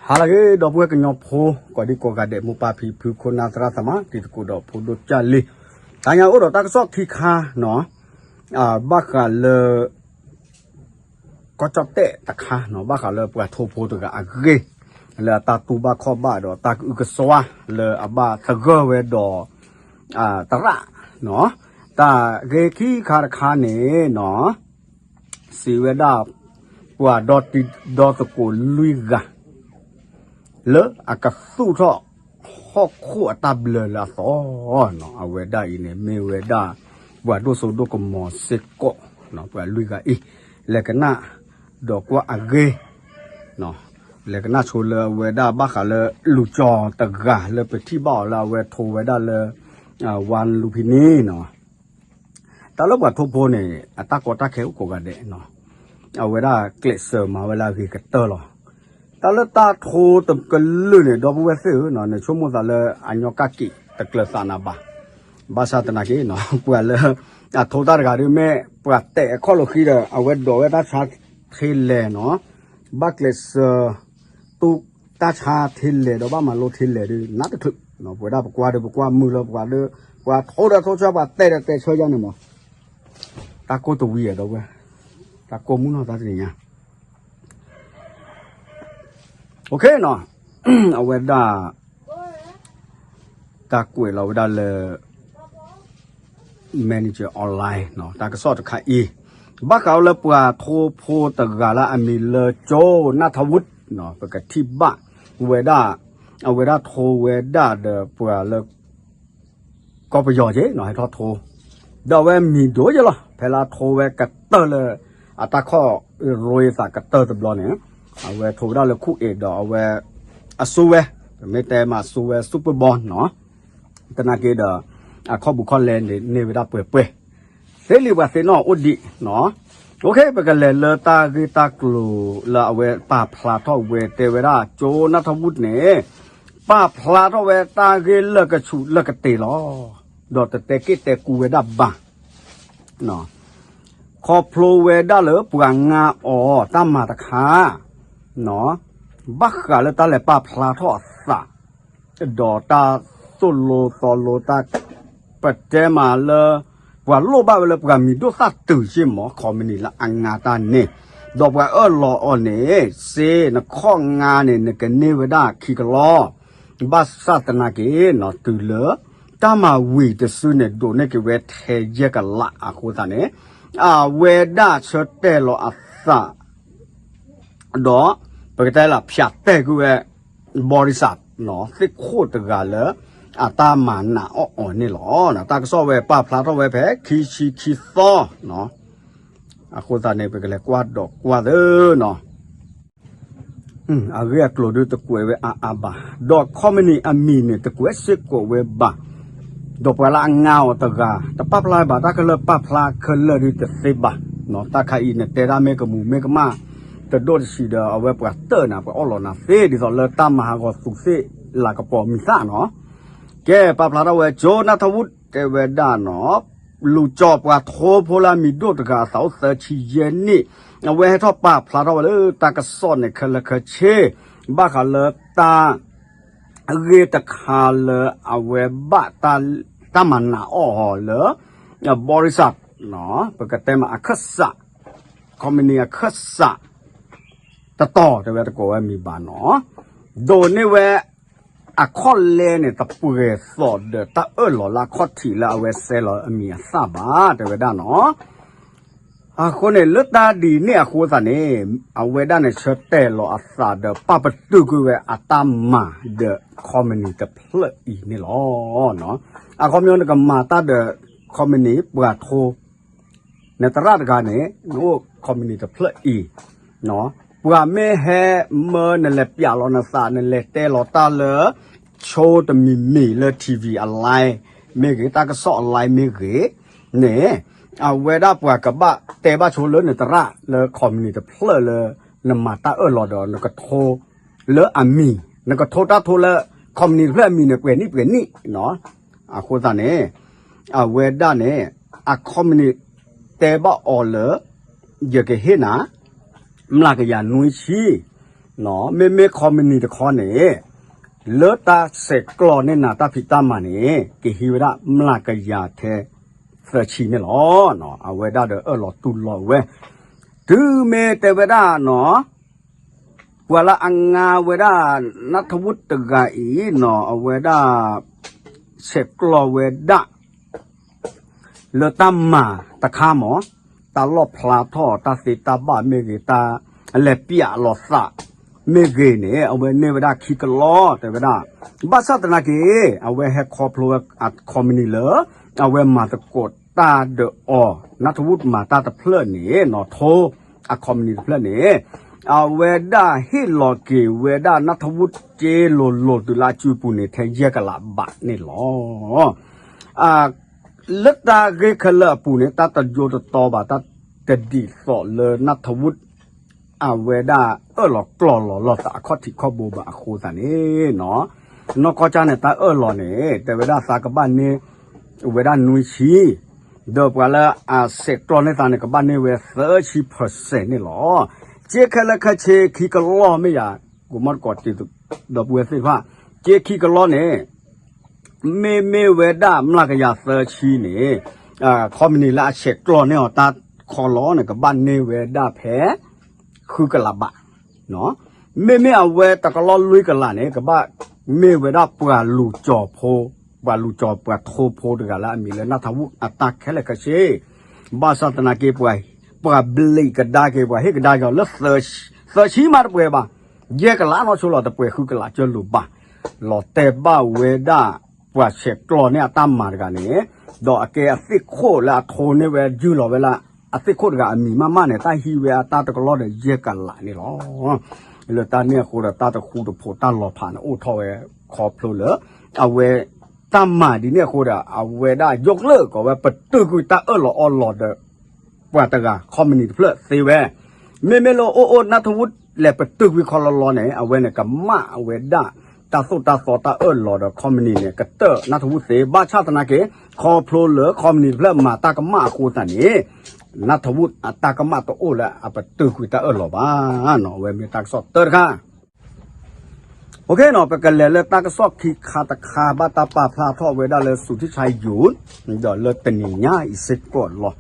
ဟါလၢအဂ့ၤ ဒီပုၢ်ဝဲၢ်ကညီဖိ ကိးဒံကိးဂၤဒဲး မိၢ်ပၢ်ဖံဖု ခိၣ်နၢ်သရၣ်သမါ တံၤသကိးဒီးဖိဒိၣ်ကၢ်လံၤ, တနံၤအံၤအိၣ်ဒီးတၢ်ကစီၣ်ခံခါနီၤ, ဘၣ်ဃးလၢ ကီၢ်ကၠီၣ်တဲၣ်တခါနီၤ, ဘၣ်ဃးလၢပှၤထိဖိတဂၤအဂ့ၢ် လၢအတၢ်တူၢ်ဘၣ်ခီၣ်ဘၣ်ဒီးတၢ်ကအုကစွါ လၢအဘၣ်သဂၢၢ်ဝဲဒီး သရၣ်နီၤ, တၢ်ဂ့ၢ်ခံခါတခါန့ၣ်နီၤ စံးဝဲဒၣ် ပှၤဒီတံၤဒီသကိးလွံၢ်ဂၤ လၢအကသူၣ်ထီၣ်ဟီၣ်ခိၣ်အတၢ်ဘျၢလၢအသီနီၤ, အဝဲဒၣ်အံၤန့ၣ် မ့ၢ်ဝဲဒၣ် ပှၤဒိၣ်စိဒိၣ်ကမီၤစ့ၢ်ကီးနီၤ, ပှၤလွံၢ်ဂၤအံၤ လဲၤကနၣ်ဒီးကွၢ်အဂ့ၢ် လဲၤကနၣ်ဆိလၢအဝဲဒၣ်ဘၣ်ဃးလၢလူၤကၠီၤတဂၤလၢပထံၣ်ဘၣ်အီၤလၢအဝဲထိဝဲဒၣ်လၢ ဝါလူဖံနံၤနီၤ, တၢ်လၢပှၤထိဖိန့ၣ် အတၢ်ကီတၢ်ခဲအိၣ်ကိးဂၤဒဲးနီၤ, အဝဲဒၣ်ကျဲးစၢးမၤဝဲလၢအဂ့ၤကတၢၢ်လီၤ. တၢ်လၢတၢ်ထိတကလုာ်န့ၣ် ဒီပုၢ်ဝဲၢ်သ့ၣ်ဧၢနီၤ, နဆိကမိၣ်သးလၢအညီကၣ်က့ၤတကျၢၤသးနၤဘၣ်. ဘၣ်ဆၣ်သနာ်က့နီၤ ပှၤလၢ အထိတၢ်တဂၤဒ်မ့ၢ် ပှၤတဲာ်အခီၣ်လိာ်ဃံဒီး အဝဲဒိးဝဲတၢ်ဆါထဲလဲၣ်နီၤ, ဘၣ်ကျဲးစၢး တူၢ်တၢ်ဆါထဲလဲၣ်ဒီးဘၣ်မၤလိထဲလဲၣ်ဒီး နးတချုး, ပဝဲဒၣ်ပကွၢ်ဒီးပကွၢ်မုာ်လၢပှၤဒီး ပှၤထိဒီးထိဆၢ ပှၤတဲာ်ဒီးတဲာ်ဆၢယါန့ၣ်မး, တၢ်ကိၢ်တဝံၤဧါဒီးဝဲ, တၢ်ကိၢ်မုၢ်နီၢ်သးတနံၤညါ OK နီၤ, အဝဲဒၣ် တၢ်ကွဲးလီၤဝဲဒၣ်လၢ Manager Online နီၤ, တၢ်ကစီၣ်တခါအံၤ ဘၣ်ဃးဝဲလၢပှၤထိဖိတဂၤလၢအမံၤလၢ ကၠိနၢ်ထီဝုၣ်နီၤ, ပကထံၣ်ဘၣ်ဝဲဒၣ် အဝဲဒၣ်ထိဝဲဒၣ်ဒီးပှၤလၢ ကီၢ်ပယီၤက့နီၤ ဟဲထီၣ်ထိ, ဒီးအဝဲမံၤဒိၣ်ယဲလီၤ, ဖဲလၢအထိဝဲကတၢၢ်လၢ အတၢ်ခီၣ်ရိသးကတၢၢ်တဘျီန့ၣ်, အဝဲထိဝဲဒၣ်လၢခူၣ်အ့ၣ်ဒီးအဝဲ အစိဝဲ, ပမ့ၢ်တဲမးစိဝဲ Super Bowl နီၤ, သနာ်က့ဒီး အခီၣ်ပူၤခီၣ်လဲန့ၣ်န့ၢ်ဝဲဒၣ်ပှဲၤပှဲၤ, သ့လံပှၤသ့ၣ်နီၣ်အိၣ်ဒံးနီၤ, OK ပကလဲၤလၢတၢ်ဂ့ၢ်တၢ်ကျိၤလၢအဝဲပာ်ဖျါထီၣ်ဝဲတဲဝဲဒၣ် ကၠိနၢ်ထီဝုၣ်န့ၣ် ပာ်ဖျါထီၣ်ဝဲတၢ်ဂ့ၢ်လၢာ်ကဆူးလၢာ်ကတ့ၤလီၤ, ဒီးတတဲက့ၣ်တဲကူဝဲဒၣ်ဘၣ်, ခီဖျိဝဲဒၣ်လၢပှၤငါအီၤတၢ်မၤတခါ, ဘၣ်ဃးလၢတၢ်လဲၤပာ်ဖျါထီၣ်အသး ဒီးတၢ်သိၣ်လိသီလိတၢ် ပတဲမးလၢ ပှၤလိၣ်ဘၣ်ဝဲလၢပှၤမံၤဒိၣ်သၣ်တုၤယ့ၢ်မး ခီမနံၤလၢအငါတၢ်န့ၣ်, ဒီးပှၤအၢၣ်လီၤအီၤန့ၣ် စ့နခီၣ်ငါန့ၣ် နကန့ၢ်ဝဲဒၣ်ခံကလီၢ်, ဘၣ်ဆၣ်သနာ်က့နီၤ တုၤလၢ တၢ်မၤဝံၤတစုန့ၣ် ဒိးန့ၢ်က့ၤဝဲထဲယဲၢ်ကလးအဃိသတးန့ၣ်, အဝဲဒၣ်ဆၢတဲာ်လီၤအသး ဒီး ပကတဲလၢဖၠးတဲာ်ကွံာ်ဝဲ ဘီရံစၢၣ် သ့ၣ်ခိၣ်တဂၤလၢ အတၢ်မၤနးအီၣ်အီၤန့ၣ်လီၤ. တၢ်ကစီၣ်ဝဲပာ်ဖျါထီၣ်ဝဲဖဲခံဆံခံသီ အဃိသတးန့ၣ် ပကလဲၤကွၢ်ဒီးကွၢ်သၢနီၤ. အဂ့ၢ်အကျိၤဒုးတကွဲးဝဲအါအါဘၣ်, ဒီးခီမနံၤအမံၤန့ၣ် တကွဲးစ့ၢ်ကီးဝဲဘၣ်. ဒီးပှၤလၢအငါအီၤတဂၤ တပာ်ဖျါဘၣ် တၢ်ခဲလၢာ်ပာ်ဖျါခဲလၢာ်ဒုးတသ့ဘၣ်. တၢ်ခါအံၤနတဲဒၣ်မ့ၢ်ကမူၤမ့ၢ်ကမၣ် တဒိၣ်တဆံးဒီး အဝဲပှၤတၢၢ်နၤ ပှၤအီၣ်လီၤနၤသ့ ဒ်သိးလၢတၢ်မၤဟးဂီၤသူးသ့ၣ်လၤကပီၤမံၤသၣ်နီၤ. ကဲ ပာ်ဖျါထီၣ်ဝဲ ကၠိနၢ်ထီၣ်ဝုၣ် တဲဝဲဒၣ်နီၤ, လူၤကၠီၤပှၤထိဖိလၢအမံၤဒိၣ်တဂၤ အသးအိၣ်သၢဆံယဲၢ်နံၣ်, အဝဲဟဲထီၣ်ပာ်ဖျါထီၣ်ဝဲလၢတၢ်ကစီၣ်န့ၣ် ခဲလၢာ်ခဲဆ့ ဘၣ်ဃးလၢတၢ် ဂ့ၢ်တခါလၢအဝဲဘၣ် တၢ်မၤနးအီၣ်အီၤလၢ ဘီရံစၢၣ် ပကတဲမးအခၢၣ်စး ခီမနံၤအခၢၣ်စး တတီၤ တဲဝဲတကိးဝဲမံၤဘၣ်နီၤ, ဒိးန့ၢ်ဝဲ အခီၣ်လဲန့ၣ် တပှဲၤသိးဒီးတၢ်အၢၣ်လီၤလၢအခီၣ်ထံးလၢအဝဲစဲလီၤအမံၤအသၣ်ဘၣ် တဲဝဲဒၣ်နီၤ. အဃိန့ၣ် လၢတၢ်ဒ်န့ၣ်အဃိသတးန့ၣ် အဝဲဒၣ်န့ၣ် ဆၢတဲာ်လီၤအသးဒီးပာ်ပတုာ်ကွံာ်ဝဲအတၢ်မၤဒီး ခီမနံၤတဖျၢၣ်အံၤန့ၣ်လီၤ. အခီပညီနကမၤတၢ်ဒီး ခီမနံၤပှၤထိ နသရၣ်တဂၤန့ၣ် နအိၣ်ခီမနံၤတဖျၢၣ်အံၤ, ပှၤမ့ၢ်ဟဲမၢနလဲၤပျးလီၤနသး နလဲၤတဲလီၤတၢ်လၢ ဆိတမံၤမံၤလၢ ထံၣ်ဝံၤ အ live မ့ၢ်ဂ့ၤ တၢ်ကစီၣ်အ live မ့ၢ်ဂ့ၤန့ၣ်, အဝဲဒၣ်ပှၤကဘၣ်တဲဘၣ်ဆိလၢနသရၣ်လၢခီမနံၤတဖျၢၣ်လၢ နမၤတၢ်အၢၣ်လီၤဒီး နကထိလၢအမံၤ, နကထိတၢ်ထိလၢ ခီမနံၤတဖျၢၣ်အမံၤန့ၣ် ပှဲၤနံၣ်ပှဲၤနံၣ် အဃိသတးန့ၣ် အဝဲဒၣ်န့ၣ် အခီမနံၤတဲဘၣ်အီၤလၢ ယကဟ့ၣ်နၤ မျးကယၤနွံဆံ မ့မ့ၢ်ခီမနံၤတခီန့ၣ် လၢတၢ်ဆဲးကျိးန့ၢ်နၤတၢ်ဖံးတၢ်မၤန့ၣ် ကဟံးဝဲဒၣ်မျးကယၤထဲသၢဆံန့ၣ်လီၤ. အဝဲဒၣ်ဒီးအၢၣ်လီၤတူၢ်လိာ်ဝဲ တုၤမ့ၢ်တဲဝဲဒၣ်နီၤ ပှၤလၢအငါဝဲဒၣ် နၢ်ထဝုၣ်တဂၤအံၤနီၤ အဝဲဒၣ် ဆဲးကျိးဝဲဒၣ် လၢတၢ်မၤတခါမး တၢ်လီၣ်ဖျါထီၣ်တၢ်သ့တၢ်ဘၣ်မ့ၢ်ဂ့ၤ တၢ်လဲၤပျးလီၤသးမ့ၢ်ဂ့ၤန့ၣ် အဝဲန့ၢ်ဝဲဒၣ်ခံကလီၢ်တဲဝဲဒၣ်. ဘၣ်ဆၣ်သနာ်က့ အဝဲဟဲခီဖျိဝဲအခီမနံၤလၢ အဝဲမၤသကိးတၢ်ဒီးအီၤ နၢ်ထဝုၣ်မၤတၢ်တဖျၢၣ်န့ၣ်နီၤ ထိ အခီမနံၤတဖျၢၣ်န့ၣ် အဝဲဒၣ်ဟ့ၣ်လီၤက့ၤဝဲဒၣ်နၢ်ထဝုၣ်စ့လိၤလိၤတုၤလၢအစုပူၤန့ၣ် ထဲယဲၢ်ကလးဘးန့ၣ်လီၤ. လၢတၢ်ဂ့ၢ်ခဲလၢာ်အပူၤန့ၣ် တၢ်တယိတတီဘၣ် တၢ်တဒ်သိးလၢနၢ်ထဝုၣ် အဝဲဒၣ်အၢၣ်လီၤကျိးလီၤလိာ်သးအခီၣ်ထံးခီၣ်ဘိဘၣ်အဃိသတးန့ၣ်နီၤ နီၢ်ကီၢ်ကၢ်န့ၣ် တၢ်အၢၣ်လီၤန့ၣ် တဲဝဲဒၣ်သးကဘၣ်န့ၢ်ဝဲဒၣ်နွံဆံ ဒီးပှၤလၢအဆဲးကျိးန့ၢ်သးန့ၣ် ကဘၣ်န့ၢ်ဝဲသၢဆံ percent န့ၣ်လီၤ. က့ခဲလၢာ်ခဲဆ့ခံကလီၢ်မ့ၢ်ယၤ ကိးမီၣ်တကိးတံၤ ဒီပုၢ်ဝဲၢ်သ့ၣ်တဖၣ် က့ခံကလီၢ်န့ၣ် မ့မ့ၢ်ဝဲဒၣ်မျးကယၤသၢဆံန့ၣ် ခီမနံၤလၢအဆဲးကျိးန့ၢ်အီၤတၢ်ခီလီၤန့ၣ် ကဘၣ်န့ၢ်ဝဲဒၣ်ဖဲ ဃုကလးဘး မ့မ့ၢ်အဝဲတကလီၢ်လွံၢ်ကလးန့ၣ် ကဘၣ်မ့ၢ်ဝဲဒၣ်ပှၤလူၤကၠီၤဖိ ပှၤလူၤကၠီၤပှၤထိဖိတဂၤလၢအမံၤလၢနၢ်ထဝုၣ်အတၢ်ခဲလၢာ်ခဲဆ့ ဘၣ်ဆၣ်သနာ်က့ ပှၤဘျံးကဒါက့ၤ ပှၤဟ့ၣ်ကဒါက့ၤအီၤလၢ သၢဆံမးတပှဲၤဘၣ် ယဲၢ်ကလးနီၢ်ဆိလီၤ တပှဲၤဃုကလးကၢလိၤဘၣ် လီၤတဲာ်ဘၣ်ဝဲဒၣ် ပှၤဆဲးကျိးန့ၢ်အတၢ်မၤတဂၤန့ၣ် ဒီးအကဲအသ့ၣ်ခိၣ်လၢအထိန့ၢ်ဝဲ ယုၢ်လီၤဝဲလၢ အသ့ၣ်ခိၣ်တဂၤအမံၤမးမးန့ၣ် တၢ်ဟံးဝဲအတၢ်တကလီၢ်ဒီးယဲၢ်ကလးန့ၣ်လီၤ. လၢတၢ်န့ၣ်အဃိဒီး တၢ်တဃူတဖိးတၢ်လီၤဖးန့ၣ် အိၣ်ထီၣ်ဝဲခီဖျိလၢ အဝဲ တၢ်မၤဒ်န့ၣ်အဃိဒီး အဝဲဒၣ်ယိးကျၢၢ်ကီးဝဲ ပတုာ်ကွံာ်တၢ်အၢၣ်လီၤအီလီၤဒီး ပှၤတဂၤ ခီမနံၤတဖျၢၣ်သ့ဝဲ မ့မ့ၢ်လၢအိၣ်အိၣ်နၢ်ထဝုၣ်လဲၤပတုာ်ကွံာ်ခီလီၤလီၤန့ၣ် အဝဲန့ၣ်ကမၣ်ဝဲဒၣ် တၢ်သိၣ်တၢ်သီတၢ်အၢၣ်လီၤဒီး ခီမနံၤန့ၣ် ကတၢၢ်နၢ်ထဝုၣ်သ့ ဘၣ်ဆၣ်သနာ်က့ ခီဖျိလၢခီမနံၤတဖျၢၣ်မၤတၢ်ကမၣ်အဃိသတးန့ၣ် နၢ်ထဝုၣ်အတၢ်ကမၣ်တအိၣ်လၢအပတုာ်ကွံာ်တၢ်အၢၣ်လီၤဘၣ်နီၤ အဝဲမ့ၢ်တၢ်ကစီၣ်တၢတခါ ပကလဲၤလၢတၢ်ကစီၣ်ခံခါတခါ ဘၣ်တၢ်ပာ်ဖျါထီၣ်ဝဲဒၣ်လၢ စူၤထံၣ်ဆါယိၤ ဒီးလၢတနံၤညါအံၤစ့ၢ်ကီးလီၤ.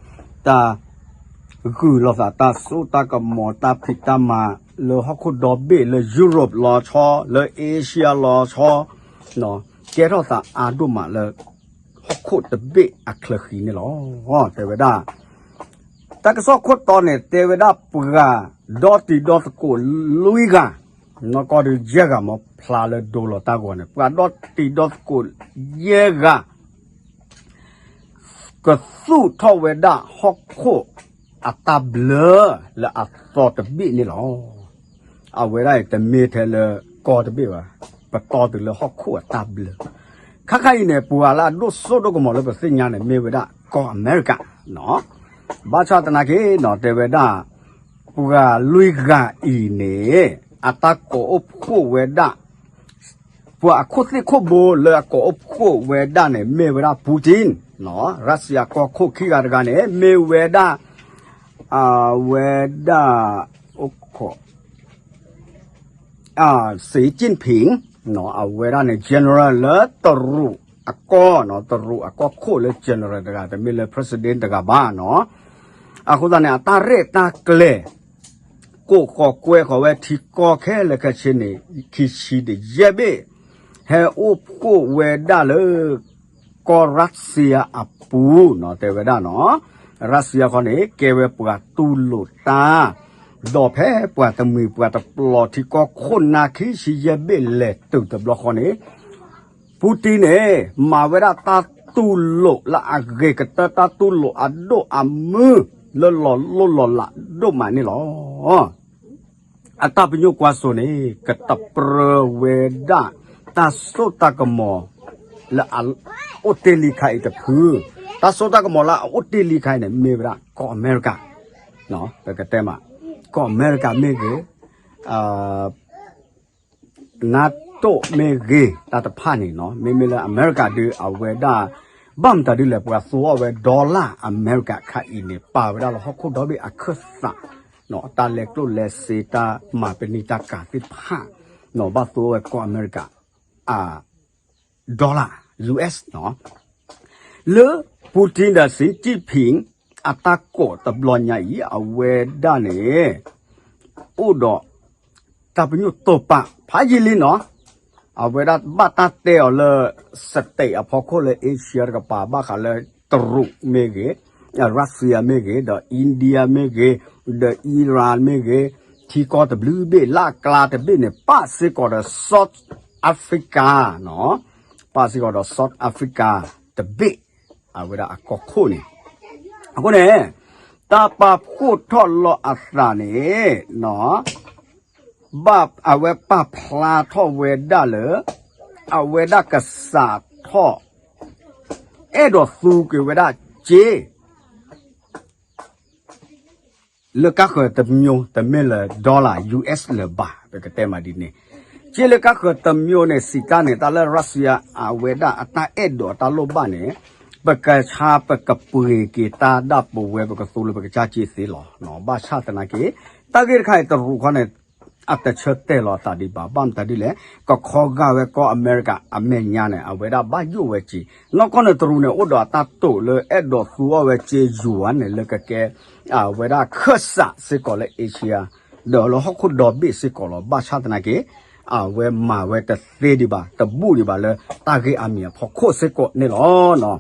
တၢ်ဂုာ်လိာ်သးတၢ်စိတၢ်ကမီၤ တၢ်ဖံးတၢ်မၤ လၢဟီၣ်ခိၣ်ဒီဘ့ၣ် လၢ Europe လီၤဆီ လၢ Asia လီၤဆီ ကဲထီၣ်သးအါဒိၣ်မးလၢ ဟီၣ်ခိၣ်တဘ့ၣ်အချၢဃံန့ၣ်လီၤ. တဲဝဲဒၣ် တၢ်ကစီၣ်ခိၣ်တီန့ၣ် တဲဝဲဒၣ်ပှၤဒီတံၤဒီသကိးလွံၢ်ဂၤ, နီၢ်ကီၢ်ဒုးယဲၢ်ဂၤမ့ၢ်ဖျါလၢဒိလီၤတၢ်ဂီၤန့ၣ် ပှၤဒီတံၤဒီသကိးယဲၢ်ဂၤ ကသူၣ်ထီၣ်ဝဲဒၣ်ဟီၣ်ခိၣ်အတၢ်ဘျၢလၢအသီတဘ့ၣ်န့ၣ်လီၤ. အဝဲဒၣ်အံၤတမ့ၢ်ထဲလၢကီၢ်တဘ့ၣ်ဘၣ်, ပတီၢ်တုၤလၢဟီၣ်ခိၣ်အတၢ်ဘျၢ ခါခါအံၤန့ၣ် ပှၤလၢအဒိၣ်စိဒိၣ်ကမီၤလၢပသ့ၣ်ညါန့ၣ် မ့ၢ်ဝဲဒၣ်ကီၢ်အမဲရကၤ, ဘၣ်ဆၣ်သနာ်က့နီၤ တဲဝဲဒၣ် ပှၤလွံၢ်ဂၤအံၤန့ၣ် အတၢ်ကိးအိၣ်ဖှိၣ်ဝဲဒၣ် ပှၤအခိၣ်သ့ၣ်ခိၣ်ဘိလၢအကိးအိၣ်ဖှိၣ်ဝဲဒၣ်န့ၣ် မ့ၢ်ဝဲဒၣ် Putin, ရၢၡစံယၤကီၢ်ခိၣ်ခံဂၤတဂၤန့ၣ် မ့ၢ်ဝဲဒၣ် အဝဲဒၣ် အိၣ်ခိး Xi Jinping, အဝဲဒၣ်န့ၣ် general လၢတရူးအကီၢ်, တရူးအကီၢ်ခိၣ်လၢ general တဂၤ, တမ့ၢ်လၢ president တဂၤဘၣ်နီၤ. အဃိသတးန့ၣ် အတၢ်ရဲၣ်တၢ်ကျဲၤ ကိးဃီၤကွဲဃီၤဝဲထံကီၢ်ခဲလၢာ်ခဲဆ့န့ၣ် ခံဆံဒီးယဲၢ်ဘ့ၣ်, ဟဲအိၣ်ဖှိၣ်ဝဲဒၣ်လၢ ကီၢ်ရၢၡစံယၤအပူၤနီၤ, တဲဝဲဒၣ်နီၤ. ရၢၡစံယၤဃီန့ၣ် ကဲဝဲပှၤတူၢ်လိာ်တၢ်, ဒီးဖဲပှၤတမှံၤပှၤတပျီၤထံကီၢ်ခိၣ်နၢ်ခံဆံယဲၢ်ဘ့ၣ်လဲၤတုၤတဘျီဃီန့ၣ် Putin န့ၣ် မၤဝဲဒၣ်တၢ်တူၢ်လိာ်လၢအဂ့ၤကတၢၢ် တၢ်တူၢ်လိာ်အဒိၣ်အမုၢ် လၢလီၤလိၢ်လီၤလးဒိၣ်မးန့ၣ်လီၤ. အတၢ်ပညိၣ်ကွၢ်စိန့ၣ် ကတပြၢဝဲဒၣ် တၢ်စိတၢ်ကမီၤ လၢအအိၣ်တ့ၢ်လံခါအံၤတဖု, တၢ်စိတၢ်ကမီၤလၢအအိၣ်တ့ၢ်လံခါအံၤန့ၣ် မ့ၢ်ဝဲဒၣ်ကီၢ်အမဲရကၤ, ပကတဲမး ကီၢ်အမဲရကၤမ့ၢ်ဂ့ၤ NATO မ့ၢ်ဂ့ၤ တၢ်တဖၣ်န့ၣ်နီၤ, မ့မ့ၢ်လၢအမဲရကၤဒုး အဝဲဒၣ် ဘၣ်မတၤဒ်လဲၣ် ပှၤသူအီၣ်ဝဲ dollar အမဲရကၤခါအံၤန့ၣ် ပာ်ဝဲဒၣ်လၢဟီၣ်ခိၣ်ဒီဘ့ၣ်အခၢၣ်သး တၢ်လဲၤကျိၣ်လဲၤစ့ တၢ်မၤပနံာ်တၢ်ကၤသ့ၣ်တဖၣ် ဘၣ်သိဝဲကီၢ်အမဲရကၤ အ dollar U S နီၤ လၢ Putin ဒီး Xi Jinping အတၢ်ကိးတဘျီညါအံၤ အဝဲဒၣ်န့ၣ် အိၣ်ဒီး တၢ်ပညိၣ်တိာ်ပာ်ဖးယံာ်လံနီၤ အဝဲဒၣ်ဘၣ်တၢ်တဲအီၤလၢ state အဖီခိၣ်လၢ Asia တကပၤ ဘၣ်ဃးလၢတရူးမ့ၢ်ဂ့ၤ, Russia မ့ၢ်ဂ့ၤ, ဒီး India မ့ၢ်ဂ့ၤ, ဒီး Iran မ့ၢ်ဂ့ၤ, ထံကီၢ်တဘျုးဘ့ၣ် လၢအကျါတဘ့ၣ်န့ၣ် ပၣ်စ့ၢ်ကီးဒီး South Africa နီၤ, ပၣ်စ့ၢ်ကီးဒီး South Africa တဘ့ၣ် အဝဲဒၣ်အကီၢ်ခိၣ်န့ၣ်, အဃိန့ၣ် တၢ်ပာ်ဖှိၣ်ထီၣ်လီၤအသးန့ၣ် ဘၣ်အဝဲပာ်ဖျါထီၣ်ဝဲဒၣ်လၢ အဝဲဒၣ်ကစးထီၣ် အဲၣ်ဒိးသူက့ၤဝဲဒၣ်စ့ လၢကါဃၢၤတမံၤ တမ့ၢ်လၢ dollar U S လၢၤဘၣ် ပကတဲမးဒ်န့ၣ်, စ့လၢကါဃၢၤတမံၤန့ၣ် စံးတၢ်န့ၣ် တၢ်လၢ Russia အဝဲဒၣ်အတၢ်အဲၣ်ဒိးအတၢ်လိၣ်ဘၣ်န့ၣ် ပကဆါပကပှ့ၤက့ၤတၢ်ဒၣ်ပဝဲ ပကသိလၢပကစၢ်စ့သ့လီၤ. ဘၣ်ဆၣ်သနာ်က့ တၢ်ဂ့ၢ်တခါအံၤတရူးခီန့ၣ် အတဆၢတဲာ်လီၤအသးဒံးဘၣ် ဘၣ်မတၤဒ်လဲၣ် ကခီဂာ်ဝဲကီၢ်အမဲရကၤအမဲာ်ညါန့ၣ် အဝဲဒၣ်ဘၣ်ယိၣ်ဝဲစ့, နီၢ်ကီၢ်န့ၣ်တရူးန့ၣ် အိၣ်ဒီးအတၢ်တိာ်လၢအဲၣ်ဒိးသူအီၣ်ဝဲစ့ယိၤဧါန့ၣ် လၢကကဲ အဝဲဒၣ်ခၢၣ်စးစ့ၢ်ကီးလၢ Asia ဒီးလၢဟီၣ်ခိၣ်ဒီဘ့ၣ်စ့ၢ်ကီးလီၤ. ဘၣ်ဆၣ်သနာ်က့ အဝဲမၤဝဲတသ့ဒံးဘၣ် တဘူၣ်ဒံးဘၣ်လၢတၢ်ဂ့ၢ်အါမံၤအဖီခိၣ်စ့ၢ်ကီးန့ၣ်လီၤ.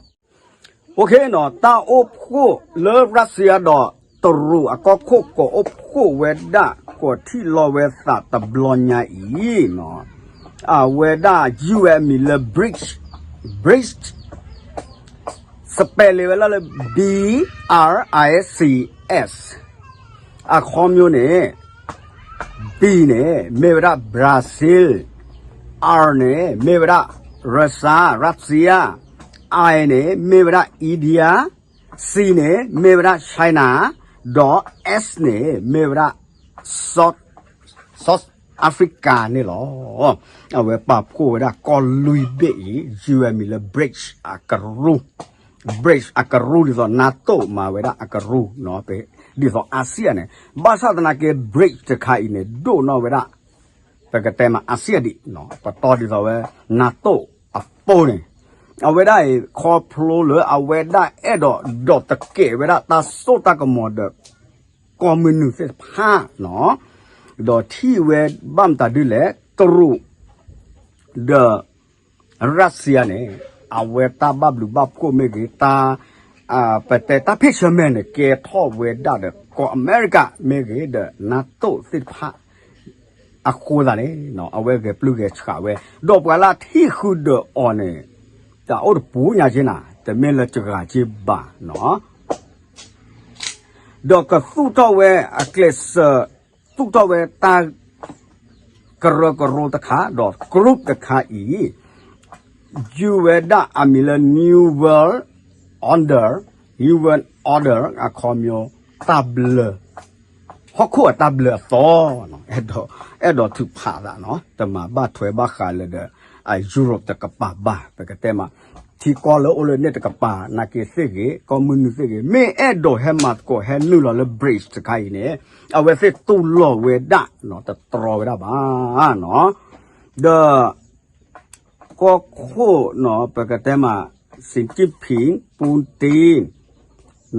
OK နီၤ တၢ်အိၣ်ဖှိၣ်လၢ Russia ဒီးတရူးအကီၢ်ခိၣ် ကိးအိၣ်ဖှိၣ်ဝဲဒၣ် ကိးထံၣ်လီၤဝဲသးတဘျီညါအံၤ အဝဲဒၣ်ယုၢ်ဝဲအမံၤလၢ BRICS, BRICS spelling ဝဲဒၣ်လၢ B R I C S အခီပညီန့ၣ် B န့ၣ် မ့ၢ်ဝဲဒၣ် Brazil, R န့ၣ် မ့ၢ်ဝဲဒၣ် Russia, Russia, I န့ၣ် မ့ၢ်ဝဲဒၣ် India, C န့ၣ် မ့ၢ်ဝဲဒၣ် China, ဒီး S န့ၣ် မ့ၢ်ဝဲဒၣ် South, South Africa န့ၣ်လီၤ. အဝဲပာ်ဖှိၣ်ဝဲဒၣ်ကီၢ်လွံၢ်ဘ့ၣ်အံၤ ယုၢ်ဝဲမံၤလၢ BRICS အကရူၢ်, BRICS အကရူၢ် ဒ်သိး NATO မၤဝဲဒၣ်အကရူၢ် ဒ်သိး ASEAN န့ၣ်, ဘၣ်ဆၣ်သနာ်က့ BRICS တခါအံၤန့ၣ် ဒိၣ်နီၣ်ဝဲဒၣ် ပကတဲမး ASEAN ဒံး ပတီၢ်ဒ်သိးဝဲ NATO အပူၤန့ၣ်, အဝဲဒၣ်အံၤ ခီဖျိလၢအဝဲဒၣ်အဲၣ်ဒိးဒိးတကဲးဝဲဒၣ်တၢ်စိတၢ်ကမီၤဒီး ကီၢ်မုၢ်နုာ်သ့ၣ်တဖၣ်နီၤ, ဒီးထံၣ်ဝဲဘၣ်မတၤဒ်လဲၣ် တရူး ဒီး Russia န့ၣ် အဝဲတၢ်ဘၣ်ဘျုးဘၣ်ဖှိၣ်မ့ၢ်ဂ့ၤ တၢ် ပတဲတၢ်ဖ့ၣ်ဆၢမဲာ်န့ၣ် ကဲထီၣ်ဝဲဒၣ်ဒီးကီၢ်အမဲရကၤမ့ၢ်ဂ့ၤ ဒီး NATO သ့ၣ်တဖၣ် အဃိသတးန့ၣ် အဝဲဂဲၤပျုၢ်ဂဲၤဆှးဝဲ ဒီးပှၤလၢအထံၣ်ဃုာ်ဒီးအီၤန့ၣ် တအိၣ်တပူၤညါက့နၤ တမ့ၢ်လၢတဂၤက့ဘၣ်နီၤ ဒီးကသူၣ်ထီၣ်ဝဲအကျဲးစၢး သူၣ်ထီၣ်ဝဲတၢ်ကရၢကရိတခါ ဒီး group တခါအံၤ ယုၢ်ဝဲဒၣ်အမံၤလၢ New World Order, New World Order အခီပညီ တၢ်ဘျၢ ဟီၣ်ခိၣ်အတၢ်ဘျၢအသီ, အဲၣ်ဒိးထုးဖးသးနီၤ တမၤဘၣ်ထွဲဘၣ်ဃးလၢဒီး အ Europe တကပၤဘၣ် ပကတဲမး ထံကီၢ်လၢအိၣ်လၢန့ၣ်တကပၤ နာ်က့သ့ၣ်ဂ့ၤ ကီၢ်မုၢ်နုာ်သ့ၣ်ဂ့ၤ မ့ၢ်အဲၣ်ဒိးဟဲမၤသကိးဟဲနုာ်လီၤလၢ BRICS တခါအံၤန့ၣ် အဝဲသ့ၣ်တူၢ်လိာ်ဝဲဒၣ်နီၤ တတြီဝဲဒၣ်ဘၣ်နီၤ ဒီး ကီၢ်ခိၣ်နီၤ ပကတဲမး Xi Jinping, Putin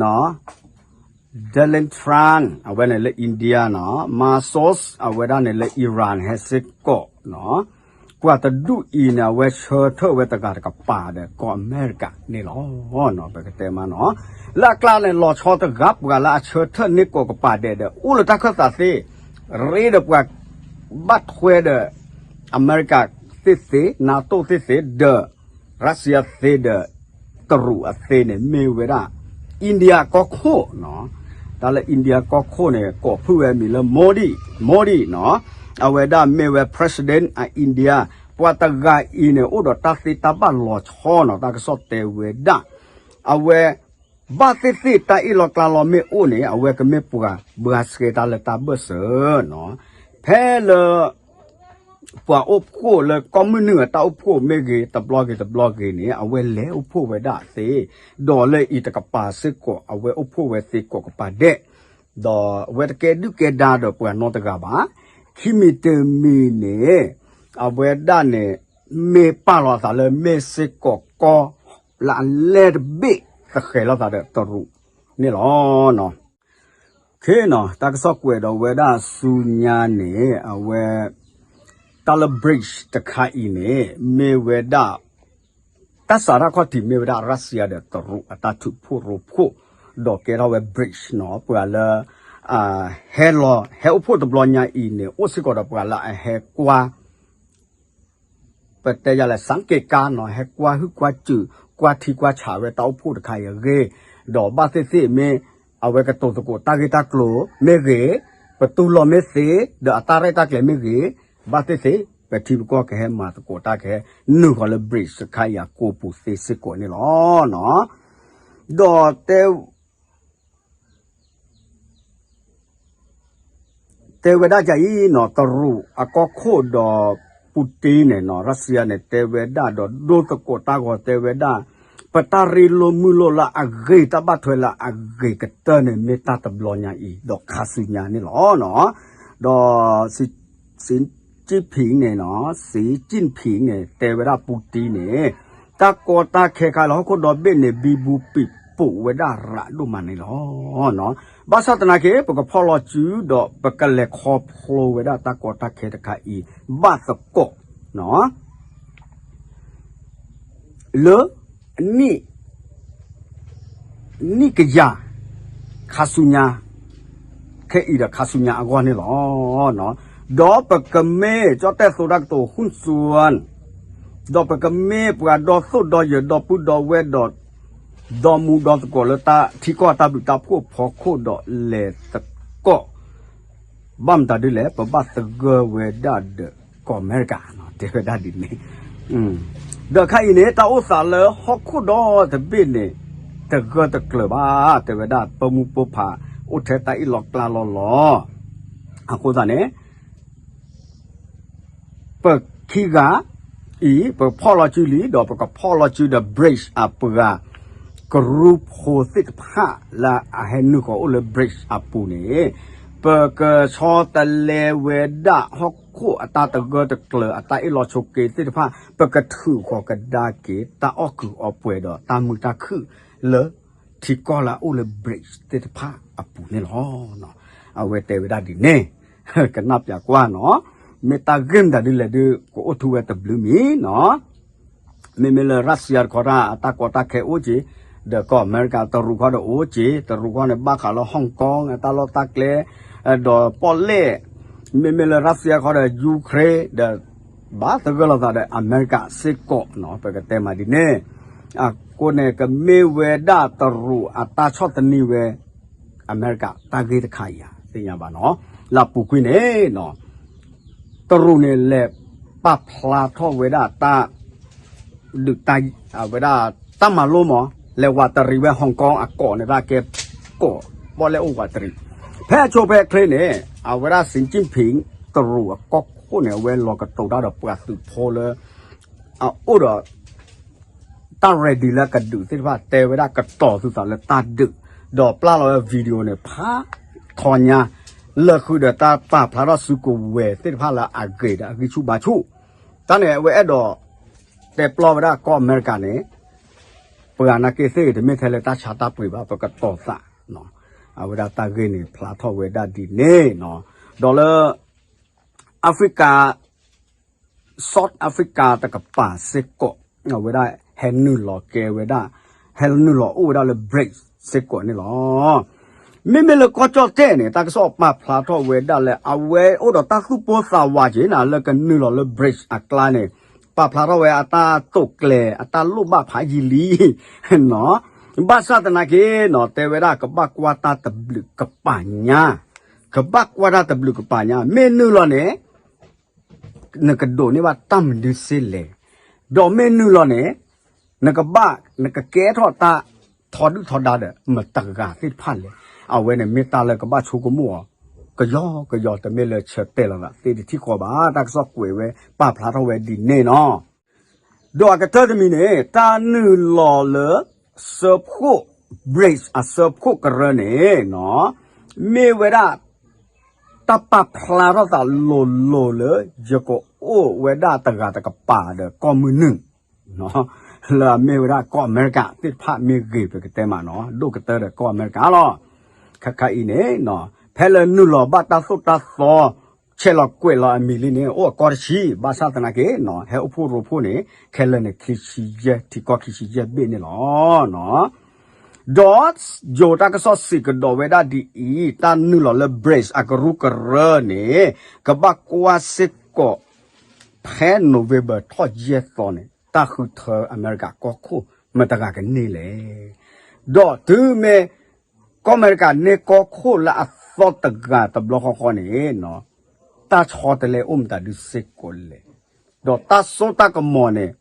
နီၤ Donald Trump အဝဲန့ၣ်လၢ India နီၤ Masos အဝဲဒၣ်န့ၣ်လၢ Iran ဟဲစ့ၢ်ကီးနီၤ ပှၤတဒူၣ်အံၤန့ၣ် အဝဲဆၢထၢၣ်ဝဲတဂၤတကပၤဒီးကီၢ်အမဲရကၤန့ၣ်လီၤ. ပကတဲမးနီၤ လၢအကျါန့ၣ် လီၤဆီတဂၤ ပှၤလၢအဆၢထၢၣ်န့ၢ်ကိးကပၤဒဲးဒီး အိၣ်လၢတၢ်ခၢၣ်သးသ့ ရ့ဒီးပှၤဘၣ်ထွဲဒီး အမဲရကၤသ့ၣ်သ့, နာတိၣ်သ့ၣ်သ့, ဒီး ရၢစံယါသ့ဒီး တရူးအသ့န့ၣ် မ့ၢ်ဝဲဒၣ် India ကီၢ်ခိၣ်နီၤ. တၢ်လၢ India ကီၢ်ခိၣ်န့ၣ် ကိးဖုၣ်ဝဲမံၤလၢ Modi, Modi နီၤ. အဝဲဒၣ်မ့ၢ်ဝဲ president အ India ပှၤတဂၤအံၤန့ၣ် အိၣ်ဒီးတၢ်သ့တၢ်ဘၣ်လီၤဆီနီၤ. တၢ်ကစီၣ်တဲဝဲဒၣ် အဝဲ ဘၣ်သ့ၣ်သ့ၣ်တၢ်အ့ၣ်လိာ်ကျါလိာ်မ့ၢ်အိၣ်န့ၣ် အဝဲကမ့ၢ်ပှၤဘှါဆှဲတၢ်လၢတၢ်ဘၢၣ်စၢၤနီၤ. ဖဲလၢ ပှၤအိၣ်ဖှိၣ်လၢကီၢ်မုၢ်နုာ်အတၢ်အိၣ်ဖှိၣ်မ့ၢ်ဂ့ၤ တဘျီဂ့ၤတဘျီဂ့ၤန့ၣ် အဝဲလဲၤအိၣ်ဖှိၣ်ဝဲဒၣ်သ့, ဒီးလၢအံၤတကပၤစ့ၢ်ကီး အဝဲအိၣ်ဖှိၣ်ဝဲသ့ကိးကပၤဒဲး ဒီးအဝဲတကဲဒုၣ်ကဲဒါဒီးပှၤနီတဂၤဘၣ်. ခံမံၤတမံၤန့ၣ် အဝဲဒၣ်န့ၣ် မ့ၢ်ပာ်လီၤအသးလၢမ့ၢ်စ့ၢ်ကီးကီၢ် လၢအလဲၢ်တဘ့ၣ်သဃဲၤလိာ်သးဒီးတရူးန့ၣ်လီၤ. ခ့နီၤ တၢ်ကစီၣ်ကွဲးဒီးဝဲဒၣ်ဆူညါန့ၣ် အဝဲ တၢ်လၢ bridge တခါအံၤန့ၣ် မ့ၢ်ဝဲဒၣ် တၢ်စးထီၣ်ခီၣ်ထံးမ့ၢ်ဝဲဒၣ် ရၢၡီယါဒီးတရူးအတၢ်ထုးဖှိၣ်ရိဖှိၣ် ဒီးကဲထီၣ်ဝဲ bridge နီၤ ပှၤလၢ ဟဲလီၤ ဟဲအိၣ်ဖှိၣ်တဘျီညါအံၤန့ၣ် အိၣ်စ့ၢ်ကီးဒီးပှၤလၢအဟဲကွၢ် ပတဲယၤလဲၣ် စၣ်က့ၤကါနီၤ ဟဲကွၢ်ဟုၣ်ကွၢ်စူၣ် ကွၢ်ထံကွၢ်ဆးဝဲတၢ်အိၣ်ဖှိၣ်တခါအံၤအဂ့ၢ်, ဒီးဘၣ်သ့ၣ်သ့ၣ်မ့ၢ် အဝဲကတိၤသကိးတၢ်ဂ့ၢ်တၢ်ကျိၤမ့ၢ်ဂ့ၤ, ပတူၢ်လိာ်မ့ၢ်သ့, ဒီးအတၢ်ရဲၣ်တၢ်ကျဲၤမ့ၢ်ဂ့ၤ, ဘၣ်သ့ၣ်သ့ၣ် ပထံပကီၢ်ကဟဲမၤသကိးတၢ်ကဟဲနုာ်ဃီၤလၢ bridge တခါအံၤအကိပူၤသ့စ့ၢ်ကီးန့ၣ်လီၤ. ဒီးတဲ တဲဝဲဒၣ်ကအံၤနီၤ တရူးအကီၢ်ခိၣ်ဒီး ပူတ့န့ၣ်နီၤ ရၢၡီယါန့ၣ် တဲဝဲဒၣ်ဒီးဒိသကိးတၢ်ဂီၤတဲဝဲဒၣ် ပတၢ်ရ့လိာ်မုာ်လိာ်လၢအဂ့ၤ တၢ်ဘၣ်ထွဲလၢအဂ့ၤကတၢၢ်န့ၣ် မ့ၢ်တၢ်တဘျီညါအံၤ ဒီးခါဆူညါန့ၣ်လီၤ. ဒီး စံၣ်ကၠံၣ်ဖံၣ်န့ၣ်နီၤ စံၣ်ကၠံၣ်ဖံၣ်န့ၣ် တဲဝဲဒၣ်ပူတ့န့ၣ် တၢ်ကီတၢ်ခဲခါလၢဟီၣ်ခိၣ်ဒီဘ့ၣ်န့ၣ် ဘံဘူပံာ်ပိာ်ဝဲဒၣ်ရးဒိၣ်မးန့ၣ်လီၤ. ဘၣ်ဆၣ်သနာ်က့ ပကဖီၣ်လီၤစုဒီးပကလဲၤခီဖျိဝဲဒၣ်တၢ်ကီတၢ်ခဲတခါအံၤ ဘၣ်သကိး လၢ နံၣ် နံၣ်ကယၤ ခါဆူညါ ခဲအံၤဒီးခါဆူညါအဂီၢ်န့ၣ်လီၤ. ဒီးပကမ့ၢ် ကၠီၣ်တဲၣ်သိတၢ်ကတိၤ ဟုၣ်စွၣ် ဒီးပကမ့ၢ်ပှၤဒီသိၣ်ဒီယၢၤ ဒီပုၢ်ဒီဝဲၢ်ဒီး ဒီမူဒီသကိးလၢတၢ်ထံကီၢ်တၢ်ဘျုးတၢ်ဖှိၣ်ဖီခိၣ်ဒီး လဲၤသကိး ဘၣ်မတၤဒ်လဲၣ် ပဘၣ်သဂၢၢ်ဝဲဒၣ်ဒီးကီၢ်အမဲရကၤ တဲဝဲဒၣ်ဒ်န့ၣ်. ဒီးခါအံၤန့ၣ် တၢ်အိၣ်သးလၢဟီၣ်ခိၣ်ဒီတဘ့ၣ်န့ၣ် တဂၢၢ်တကျၢၤဘၣ် တဲဝဲဒၣ် ပၢမူပၢဖး အိၣ်ထဲတၢ်အ့ၣ်လိာ်ကျါလိာ်လီၤ. အဃိသတးန့ၣ် ပခံဂၤအံၤ ပဖီၣ်လီၤစုလံ ဒီးပကဖီၣ်လီၤစုဒီး bridge အပှၤ ကရူၢ်ဖိသ့ၣ်တဖၣ်လၢအဟဲနုာ်ဃီၤအိၣ်လၢ bridge အပူၤန့ၣ် ပကဆီတလဲဝဲဒၣ်ဟီၣ်ခိၣ်အတၢ်တဂၢၢ်တကျၢၤ အတၢ်အ့ၣ်လိာ်ဆိးက့သ့ၣ်တဖၣ် ပကထုးဃီၤကဒါက့ၤ တၢ်အီၣ်ကုာ်အီပှဲၤဒီးတၢ်မုာ်တၢ်ခုၣ်လၢ ထံကီၢ်လၢအအိၣ်လၢ bridge သ့ၣ်တဖၣ်အပူၤန့ၣ်လီၤ. အဝဲတဲဝဲဒၣ်ဒ်န့ၣ် ကနၣ်ပျးကွၢ်နီၤ မ့ၢ်တၢ်ဂ့ၢ်မတၤဒ်လဲၣ်ဒုး ကအိၣ်ထူဝဲတဘျုးမံၤနီၤ. မ့မ့ၢ်လၢ ရၢၡီယါတခီတၢ် အတၢ်ကီတၢ်ခဲအိၣ်က့ၤ ဒီးကီၢ်အမဲရကၤ တရူးခီဒီးအိၣ်က့ၤ တရူးခီန့ၣ် ဘၣ်ဃးလၢ Hong Kong အတၢ်လီၢ်တၢ်ကျဲ ဒီးပီၣ်လဲၣ် မ့မ့ၢ်လၢ ရၢၡီယါတခီဒီး Ukraine ဒီး ဘၣ်သဂၢၢ်လိာ်သးဒီးအမဲရကၤစ့ၢ်ကီးနီၤ ပကတဲမးဒ်န့ၣ်. အဃိန့ၣ် ကမ့ၢ်ဝဲဒၣ်တရူးအတၢ်ဆီၣ်သနံးဝဲ အမဲရကၤတၢ်ဂ့ၢ်တခါအံၤ သ့ၣ်ညါဘၣ်နီၤ. လၢအပူၤကွံာ်န့ၣ်နီၤ တရူးန့ၣ် လဲၤပာ်ဖျါထီၣ်ဝဲဒၣ်တၢ် ဒုးတၢ် အဝဲဒၣ် တၢ်မၤလိမး လဲၤဝးတရံးဝဲ Hong Kong အကီၢ်န့ၣ် တၢ်ကဲ ကီၢ်ပီၣ်လဲၣ်အိၣ်ဝးတရံး ဖဲအဆိဖဲအချ့န့ၣ် အဝဲဒၣ် စံၣ်ကၠံၣ်ဖံၣ် တရူးအကီၢ်ခိၣ်န့ၣ် အဝဲလီၤကတိၤတၢ်ဒီးပှၤသုးဖိလၢ အအိၣ်ဒီး တၢ် ready လၢကဒုးသ့ၣ်တဖၣ် တဲဝဲဒၣ်ကတီၤသုသးလၢတၢ်ဒုး ဒီးပျၢ်လီၤဝဲ video န့ၣ် ဖးထီညါ လၢဃုာ်ဒီးတၢ်ပာ်ဖျါထီၣ်စုကဝဲၤသ့ၣ်တဖၣ်လၢအဂ့ၤဒီးအဂံၢ်ဆူၣ်ဘါဆူၣ် တၢ်န့ၣ် အဝဲအဲၣ်ဒိး တဲပျီဝဲဒၣ်ကီၢ်အမဲရကၤန့ၣ် ပှၤနာ်က့သ့ၣ်တမ့ၢ်ထဲလၢတၢ်ဆါတၢ်ပှ့ၤဘၣ် ပကတီၤသး အဝဲဒၣ်တၢ်ဂ့ၢ်န့ၣ် ဖျါထီၣ်ဝဲဒၣ်ဒ်န့ၣ်နီၤ. ဒီးလၢ Africa South Africa တကပၤစ့ၢ်ကီး အဝဲဒၣ်ဟဲနုာ်လီၤကဲဝဲဒၣ် ဟဲနုာ်လီၤအိၣ်ဝဲဒၣ်လၢ bridge စ့ၢ်ကီးန့ၣ်လီၤ. မ့မ့ၢ်လၢကီၢ်ကၠီၣ်တဲၣ်န့ၣ် တၢ်ကစီၣ်ပာ်ဖျါထီၣ်ဝဲဒၣ်လၢ အဝဲအိၣ်ဒီးတၢ်သူၣ်ပိၢ်သးဝးက့ၤနၤ လၢကနုာ်လီၤလၢ bridge အကျါန့ၣ် ပာ်ဖျါထီၣ်ဝဲအတၢ်တိာ်ကျဲၤ အတၢ်လိၣ်ဘၣ်ဖးယံာ်လံ ဘၣ်ဆၣ်သနာ်က့နီၤ တဲဝဲဒၣ် ကဘၣ်ကွၢ်တၢ်တဘျုးကပၤညါ, ကဘၣ်ကွၢ်တၢ်တဘျုးကပၤညါ, မ့ၢ်နုာ်လီၤန့ၣ် နကဒိးန့ၢ်ဘၣ်တၢ်မနုၤစ့လဲၣ်, ဒီးမ့ၢ်နုာ်လီၤန့ၣ် နကဘၣ် နကကဲထီၣ်တၢ်ထီဒုၣ်ထီဒါဒီး မတၤတဂၤသ့ၣ်တဖၣ်လဲၣ်. အဝဲန့ၣ်မ့ၢ်တၢ်လၢကဘၣ်ဆိကမိၣ်အီၤ ကယီကယီ တမ့ၢ်လၢဆၢတဲာ်လီၤသးသ့ၣ်တထံၣ်ဃီဘၣ်. တၢ်ကစီၣ်ကွဲးဝဲ ပာ်ဖျါထီၣ်ဝဲဒ်န့ၣ်နီၤ. ဒီးအကတၢၢ်တမံၤန့ၣ် တၢ်နုာ်လီၤလၢ စၢဖှိၣ် bridge အစၢဖှိၣ်ကရၢန့ၣ်နီၤ မ့ၢ်ဝဲဒၣ် တၢ်ပာ်ဖျါထီၣ်သးလိၤလိၤလၢ ယကအိၣ်ဝဲဒၣ်တဂၤတကပၤဒီးကီၢ်မုၢ်နုာ် လၢအမ့ၢ်ဝဲဒၣ်ကီၢ်အမဲရကၤသ့ၣ်တဖၣ်မ့ၢ်ဂ့ၤ ပကတဲမးနီၤ ဒိၣ်ကတၢၢ်ဒီးကီၢ်အမဲရကၤလီၤ. ခဲခါအံၤန့ၣ် ဖဲလၢနုာ်လီၤဘၣ်တၢ်သိၣ်တၢ်သီ ဆဲးလီၤကွဲးလီၤအမံၤလံန့ၣ် အိၣ်အကီၢ်တဆံ ဘၣ်ဆၣ်သနာ်က့ ဟဲအိၣ်ဖှိၣ်ရိဖှိၣ်န့ၣ် ခဲလၢာ်န့ၣ် ခံဆံယဲၢ် ထံကီၢ်ခံဆံယဲၢ်ဘ့ၣ်န့ၣ်လီၤ. ဒီးယိၤတၢ်ကစီၣ်စံးကဒီးဝဲဒၣ်ဒ်အံၤ တၢ်နုာ်လီၤလၢ BRICS အကရူၢ်ကရၢန့ၣ် ကဘၣ်ကွၢ်စ့ၢ်ကီး ဖဲ November ထီၣ်ယဲၢ်သီန့ၣ် တၢ်ဃုထၢအမဲရကၤကီၢ်ခိၣ်မတၤတဂၤကန့ၢ်လဲၣ်. ဒီးတုၤမ့ၢ် ကီၢ်အမဲရကၤန့ၢ်ကီၢ်ခိၣ်လၢအသီတဂၤတဘျီဃီဃီန့ၣ် တၢ်ဆီတလဲအိၣ်မတၤဒုစ့ၢ်ကီးလဲၣ်. ဒီးတၢ်စိတၢ်ကမီၤန့ၣ်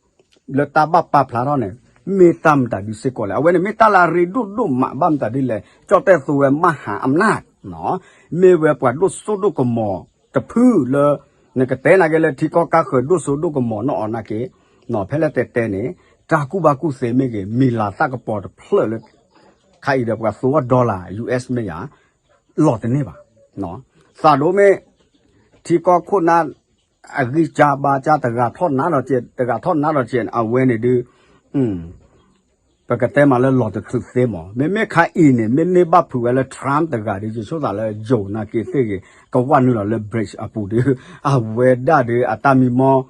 လၢတၢ်ဘၣ်ပာ်ဖျါထီၣ်န့ၣ် မ့ၢ်တၢ်မတၤဒုစ့ၢ်ကီးလဲၣ်. အဝဲန့ၣ်မ့ၢ်တၢ်လၢအရ့ဒိၣ်ဒိၣ်မးဘၣ်မတၤဒ်လဲၣ် ကၠီၣ်တဲၣ်သိဝဲ မဟါအမ်နာၣ် မ့ၢ်ဝဲပှၤဒိၣ်စိဒိၣ်ကမီၤတဖုလၢ နကတဲနာ်က့လၢထံကီၢ်ကါဃၢၤဒိၣ်စိဒိၣ်ကမီၤနီၢ်အီၤနာ်က့ ဖဲလဲၣ်တဲတဲန့ၣ် တၢ်ကူၣ်ဘၣ်ကူၣ်သ့မ့ၢ်ဂ့ၤ မံၤလၤသၣ်ကပီၤတဖျၢၣ်လၢ ခါအံၤဒီးပှၤသိအီၣ် dollar U S မ့ၢ်ယၤ လီၤတန့ၢ်ဘၣ်. သးဒိၣ်မ့ၢ် ထံကီၢ်ခိၣ်နၢ် အဂံၢ်စၢ်ဘါစၢ် တဂၤထီၣ်နးဒီးကဲ တဂၤထီၣ်နးဒီးကဲ အဝဲန့ၣ်ဒုး ပကတဲမးလၢလီၤတချုးသ့မး မ့မ့ၢ်ခါအံၤန့ၣ် မ့ၢ်န့ၢ်ဘၣ်ဖုးဝဲလၢ Trump တဂၤဒီး ယဆိကမိၣ်သးလၢယိၤနာ်က့သ့ၣ်ဂ့ၤ ကဝၢ်နုာ်လီၤလၢ BRICS အပူၤဒီး အဝဲဒၣ်ဒီးအတၢ်မံမီၢ်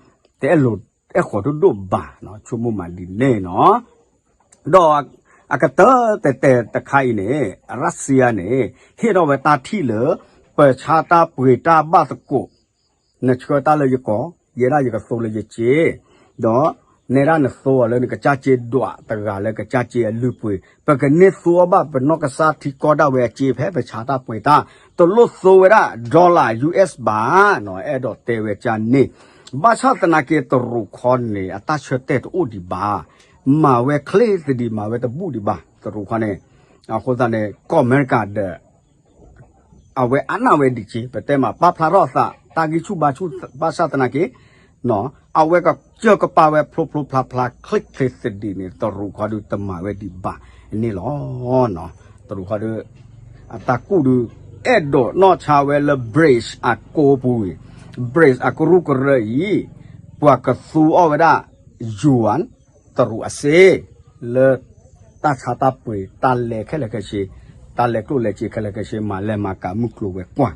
တအဲၣ်လိာ်အဲၣ်ဃီၤဒိၣ်ဒိၣ်ဘၣ် ဆိကမိၣ်မးဒ်န့ၣ်နီၤ. ဒီးအကတၢၢ်တဲာ်တဲာ်တခါအံၤန့ၣ် ရၢၡံယါန့ၣ် ဟ့ၣ်ထီၣ်ဝဲတၢ်ထံၣ်လၢ ပဆါတၢ်ပှ့ၤတၢ်ဘၣ်သကိး နဆှၢတၢ်လၢယကီၢ် ယဲဒၣ်ယကသိလၢယစ့ ဒီးနဲဒၣ်နသိအီၤလၢနကစၢ်စ့ဒွးတဂၤလၢကစၢ်စ့အလုၢ်အပှ့ၤ ပကန့ၢ်သိအီၣ်ဘၣ်ပနီၢ်ကစၢ်ထံကီၢ်ဒၣ်ဝဲအစ့ဖဲပဆါတၢ်ပှ့ၤတၢ် တလိၣ်သိဝဲဒၣ် dollar U S ဘၣ်နီၤ အဲၣ်ဒိးတဲဝဲကၢ်န့ၣ် ဘၣ်ဆၣ်သနာ်က့တရူးခီန့ၣ် အတၢ်ဆၢတဲာ်တအိၣ်ဒံးဘၣ် မၤဝဲချ့သဒံး မၤဝဲတဘူၣ်ဒံးဘၣ် တရူးခီန့ၣ် အဃိသတးန့ၣ် ကီၢ်အမဲရကၤဒီး အဝဲအါနၢ်ဝဲဒံးက့ ပတဲမး ပာ်ဖျါထီၣ်အသး တၢ်ဂံၢ်ဆူၣ်ဘါဆူၣ် ဘၣ်ဆၣ်သနာ်က့ အဝဲကစၢၢ်ကပာ်ဝဲဖျိဖျိဖျါဖျါ ချ့ချ့သဒံးန့ၣ် တရူးခီဒုးတမၤဝဲဒံးဘၣ်န့ၣ်လီၤ. တရူးခီဒုး အတၢ်ကူၣ်ဒုး အဲၣ်ဒိးနီၢ်ဆါဝဲလၢ BRICS အကိပူၤအံၤ BRICS အကရူၢ်ကရၢအံၤ ပှၤကသူအီၣ်ဝဲဒၣ် ယွၤ တရူးအစ့ လၢတၢ်ဆါတၢ်ပှ့ၤ တၢ်လဲၤခဲလၢာ်ခဲဆ့ တၢ်လဲၤကျိၣ်လဲၤစ့ခဲလၢာ်ခဲဆ့ မၤလဲၤမၤကၤမုၢ်ကျိၤဝဲၤကွာ်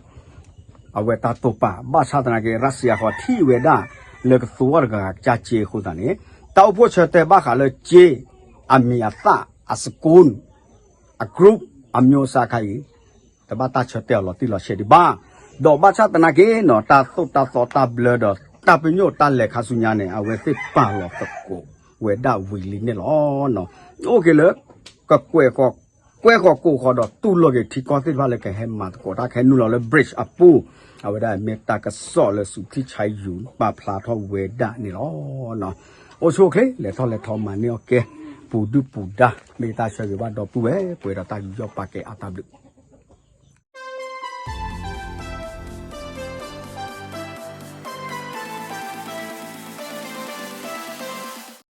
အဝဲတၢ်တိာ်ပာ် ဘၣ်ဆၣ်သနာ်က့ ရၢၡံယါဃီထံၣ်ဝဲဒၣ် လၢကသူအီၣ်တဂၤကစၢ်စ့အဃိသတးန့ၣ် တၢ်အိၣ်ဖှိၣ်ဆၢတဲာ်ဘၣ်ဃးလၢစ့ အမံၤအသၣ် အစကိၣ် အ group အမျိုးအစားခါအံၤ တဘၣ်တၢ်ဆၢတဲာ်အီၤလီၤတံၢ်လီၤဆဲးဒံးဘၣ်. ဒီးဘၣ်ဆၣ်သနာ်က့နီၤ တၢ်သိၣ်တၢ်သီတၢ်ဘျၢဒီး တၢ်ပညိၣ်တၢ်လဲၤခါဆူညါန့ၣ် အဝဲသ့ၣ်ပာ်လီၤသကိးဝဲဒၣ်ဝံၤလံန့ၣ်လီၤ. အိၣ်က့ၤလၢ ကကွဲးဃီၤ ကွဲးဃီၤကိးဃီၤဒီးတူၢ်လိာ်က့ၤထံကီၢ်သ့ၣ်တဖၣ်လၢကဟဲမၤသကိးတၢ် ကဟဲနုာ်လီၤလၢ BRICS အပူၤ အဝဲဒၣ်မ့ၢ်တၢ်ကစီၣ်လၢစူးထံဆါယူၤ ပာ်ဖျါထီၣ်ဝဲဒၣ်န့ၣ်လီၤ. အိၣ်ဆူၣ်အိၣ်ချ့ လဲၤထီၣ်လဲၤထီမၤန့ၢ်အီၣ်ကဲ ပူၤဒုၣ်ပူၤဒါ မ့ၢ်တၢ်ဆၢဂ့ၤဘၣ်ဒီပုၢ်ဝဲၢ် ပှဲၤဒီးတၢ်ယူးယီၣ်ပာ်ကဲအါတၢ်ဘျုး